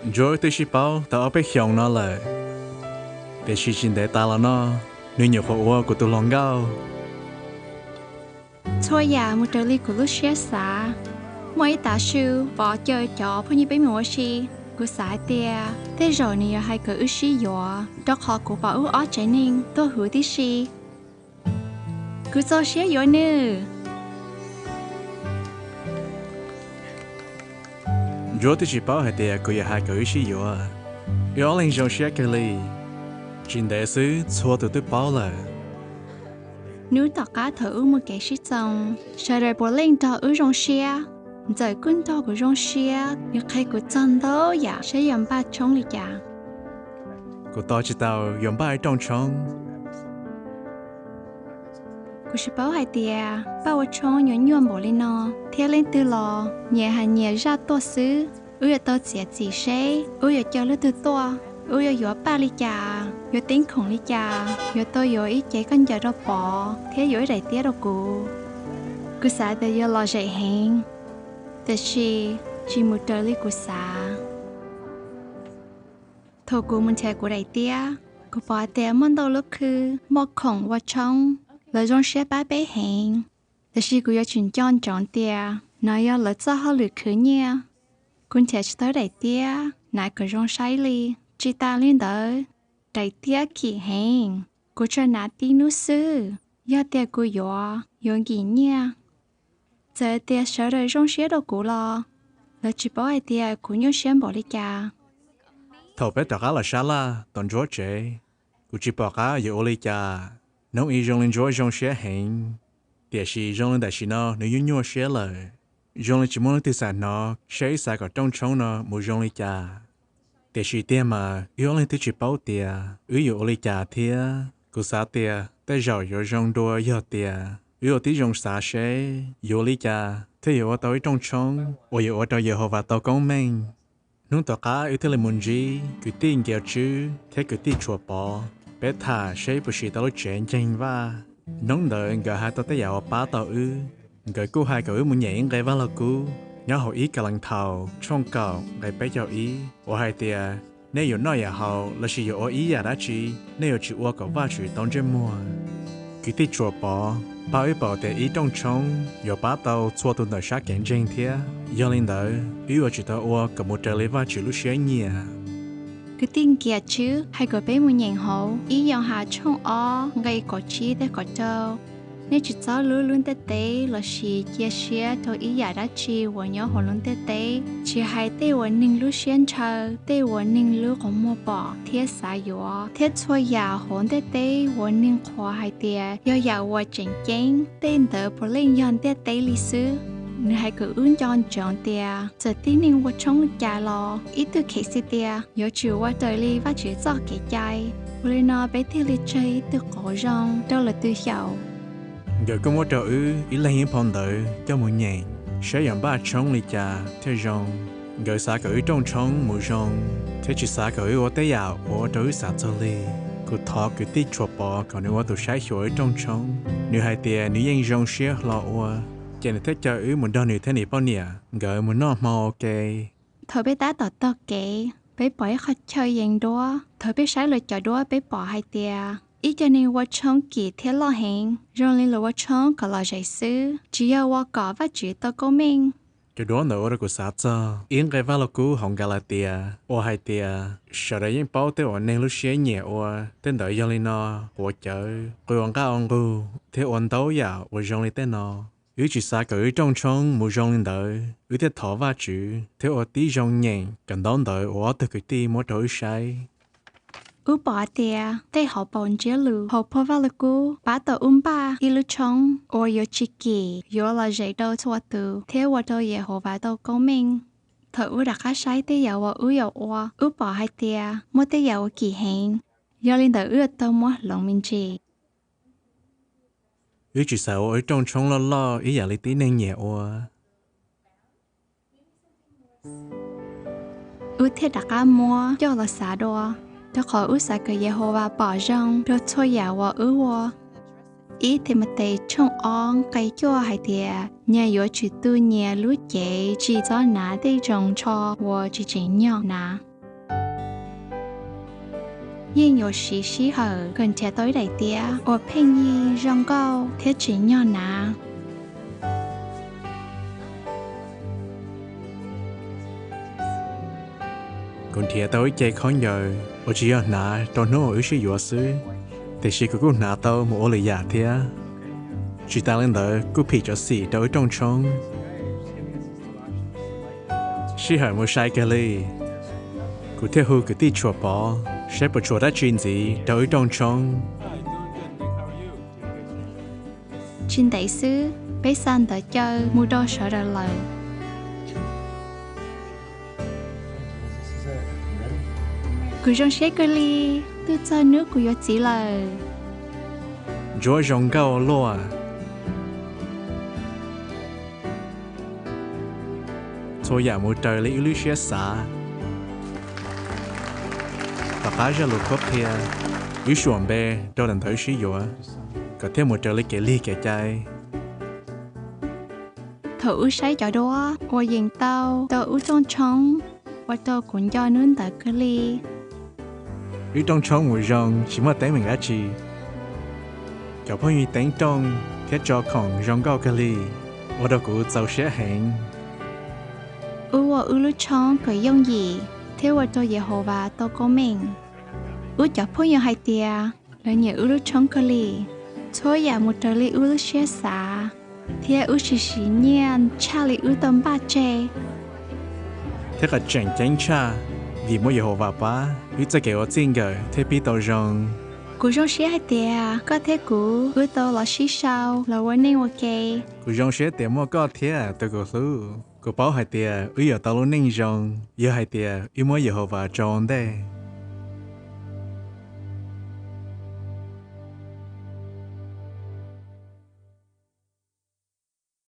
Ntsuab twb sib paub tau ob peb xyoos no lawm, tiam sis tsis ntev tas los no nws nyuam qhuav ua kuv tus hluas nkauj. Txhua yam mus raws li kuv lub siab xav. Muaj ib tav su Pov caw cov phooj ywg peb mus ua si. Kuv xav hais tias tej zaum nws yuav hais kom wb sib yuav, rau qhov kuv pom wb ob tsev neeg tuaj huv tib si. Kuv txaus siab yuav nws. Ntsuab twb tsis paub hais tias kuv yuav hais kom wb sib yuav. Wb ob leeg zoo siab kawg li. Tsis ntev xwb txhua tus twb paub lawm. Hnub tom qab thaum wb muaj kev sib txoos, sawv daws puav leej nrog wb zoo siab. Ntxawm kuj nrog kuv zoo siab, nws qhia kuv txog ntau yam saib yuav npaj tshoob li cas. Kuv tos tsis tau yuav npaj ib rooj tshoob. Kuv tsis paub hais tias npaj ua tshoob yuav nyuaj npaum li no, thiab leej twg los nyias hais nyias zaj tuaj xwb. Wb yuav tau txiav txim seb wb yuav caw leej twg tuaj, wb yuav yuav paj li cas, yuav teeb khoom li cas, yuav tau yuav ib cev khaub ncaws rau Pov thiab yuav ib daim tiab rau kuv. Kuv xav tias yuav lom zem heev, tiam sis tsis mus raws li kuv xav. Thaum kuv mus nrhiav kuv daim tiab, kuv pom tias muaj ntau lub khw muaj khoom ua tshoob, lawv zoo siab pab peb heev. Tiam sis kuv yuav tsum nco ntsoov tias nov yog lawv txoj hauj lwm khwv nyiaj. Kuv nrhiav tsis tau daim tiab hnav kom zoo saib li. Tsis tas li ntawd, daim tiab kim heev, kuv tsuas hnav tib hnub xwb. Yog tias kuv yuav, yuav nkim nyiaj. Txawm tias sawv daws zoo siab rau kuv los lawv tsis paub hais tias kuv nyuaj siab npaum li cas. Thaum peb rov qab los sab laj tom Ntsuab tsev, kuv tsis pom qab yuav ua li cas. Hnub ib zoo li Ntsuab zoo siab heev, tiam sis zoo li tam sim no nws nyuaj nyuaj siab lawm. Zoo li tsis muaj leej twg xav hnov saib wb xav kom rooj tshoob no mus zoo li cas. Tiam sis tiag mas wb ob leeg twb tsis paub tias wb yuav ua li cas thiab. Kuv xav tias tej zaum yuav zoo dua yog tias wb ua tib zoo xav seb yuav ua li cas thiaj yuav ua tau ib rooj tshoob uas yuav ua rau Yehauvas tau koob meej. Hnub tom qab wb thiaj li mus ntsib kwv tij Nkias Tswb thiab kwv tij Tshuas Pov, peb tham seb puas siv tau lub tsev ncee vaj. Hnub ntawd nkawd hais tau tej yam uas pab tau wb. Nkawd kuj hais kom wb mus nyem ib nqe Vaj Lug Kub nyob hauv ib Kas Lees Thaus tshooj kaum nqe peb caug ib uas hais tias, nej yuav noj yuav haus lossis yuav ua ib yam dab tsi, nej yuav tsum ua kom Vajtswv tau ntsej muag. Kwv tij Tshuas Pov pab wb pom tias ib rooj tshoob yuav pab tau txhua tus ntawm sab kev ntseeg thiab. Yog li ntawd wb yuav tsum tau ua kom mus raws li Vajtswv lub siab nyiam. Kwv tij Nkias Tswb hais kom peb mus nyeem hauv ib Yauhas tshooj ob nqe kaum tsib thiab kaum rau. Nej tsis txhob hlub lub ntiaj teb lossis cia siab rau ib yam dab tsi uas nyob hauv lub ntiaj teb, tsis hais tej uas neeg lub siab ntshaw, tej uas neeg lub qhov muag pom thiab xav yuav, thiab txhua yam hauv ntiaj teb uas neeg qhuas hais tias yog yam uas tseem ceeb, tej ntawd puav leej yog ntiaj teb li xwb. Nws hais kom wb nco ntsoov tias txawm tib neeg ua tshoob li cas los ib tug kheev xwb tias yuav tsum ua raws li Vajtswv txoj kev cai, ua li no peb thiaj li tseg ib tug qauv zoo rau lwm tus xyaum. Nkawd kuj muab rau wb ib leeg ib phau ntawv coj mus nyeem saib yuav npaj tshoob li cas thiaj zoo. Nkawd xav kom wb rooj tshoob mus zoo, thiab tsis xav kom wb ua tej yam uas ua rau wb xav txog li. Kuv thov kwv tij Tshuas Pov kom nws ua tus saib xyuas wb rooj tshoob. Nws hais tias nws yeej zoo siab hlo ua, ces nws thiaj caw wb mus nrog nws thiab nws poj niam nkawd mus noj hmo ua ke. Thaum peb tab tom taug kev, peb pom ib qho chaw yees duab. Thaum peb saib lawv cov duab, peb pom hais tias ib co neeg ua tshoob kim thiab loj heev, zoo li lawv ua tshoob kom lom zem xwb, tsis yog ua kom Vajtswv tau koob meej. Cov duab ntawd ua rau kuv xav txog ib nqe Vaj Lug Kub hauv Nkalatias uas hais tias, sawv daws yeej paub tej uas neeg lub siab nyiam ua, tej ntawd yog li no: quav cawv, qw ua nqaj ua nqug, thiab ua ntau yam uas zoo li tej no. Wb tsis xav kom wb rooj tshoob mus zoo li ntawd, wb thiaj thov Vajtswv thiab ua tib zoo nyeem cov ntaub ntawv uas ob tug kwv tij muab rau wb saib. Wb pom hais tias tej hauv paus ntsiab lus hauv phau Vaj Lug Kub pab tau wb npaj ib lub tshoob uas yuav tsis kim, yuav lom zem rau txhua tus thiab ua rau Yehauvas tau koob meej. Thaum wb rov qab saib tej yam uas wb yuav ua, wb pom hais tias muaj tej yam uas kim heev, yog li ntawd wb yuav tau muab hloov me ntsis. Wb tsis xav ua ib rooj tshoob loj loj ib yam li tib neeg nyiam ua. Wb thiaj rov qab muab coj los xav dua, rau qhov wb xav kom Yehauvas pom zoo rau txhua yam uas wb ua. Ib Timautes tshooj ob nqe cuaj hais tias, nyias yuav tsum tu nyias lub cev tsis txhob hnav tej tsoos tsho uas tsis tseem nyog hnav. yeej yuav siv sij hawm kom nrhiav tau ib daim tiab uas pheej yig, zoo nkauj thiab tsim nyog hnav. Kuv nrhiav tau ib ce khaub ncaws uas tsis yog hnav rau hnub uas wb sib yuav xwb, tiam sis kuv kuj hnav tau mus ua lwm yam thiab. Tsis tas li ntawd kuj phim cov xim rau wb rooj tshoob. Sij hawm mus sai kawg li, kuv thiaj hu kwv tij Tshuam Pov saib puas tshuam dab tsi ntxiv rau wb rooj tshoob. Tsis ntev xwb peb xa ntawv caw mus rau sawv daws lawm. Kuv zoo siab kawg li, twb txog hnub kuv yuav txiv lawm. Ntsuab zoo nkauj luaj. Txhua yam mus raws li wb lub siab xav. Tom qab zaj lus qhuab qhia, wb suam npe rau daim ntawv sib yuav kom thiaj mus raws li kev lig kev cai. Thaum wb saib cov duab uas yeem tau rau wb rooj tshoob, ua rau kuv nco hnub ntawd kawg li. Wb rooj tshoob mus zoo tsis muaj teeb meem dab tsi. Cov phooj ywg teeb rooj thiab tso khoom zoo nkauj kawg li, ua rau kuv txaus siab heev. Wb ua wb lub tshoob kom yooj yim thiab ua rau Yehauvas tau koob meej. Wb cov phooj ywg hais tias lawv nyiam wb lub tshoob kawg li. Txhua yam mus raws li wb lub siab xav, thiab wb tsis siv nyiaj tshaj li wb tau npaj tseg. Thiab qhov tseem ceeb tshaj, vim muaj Yehauvas pab, wb txoj kev ua txij nkawm thiaj pib tau zoo. Kuv zoo siab hais tias koj thiab kuv wb tau los sib sau los ua neej ua ke. Kuv zoo siab tias muaj koj thiab tus kuv hlub. Kuv paub hais tias wb yuav tau lub neej zoo yog hais tias wb muab Yehauvas tso ua ntej.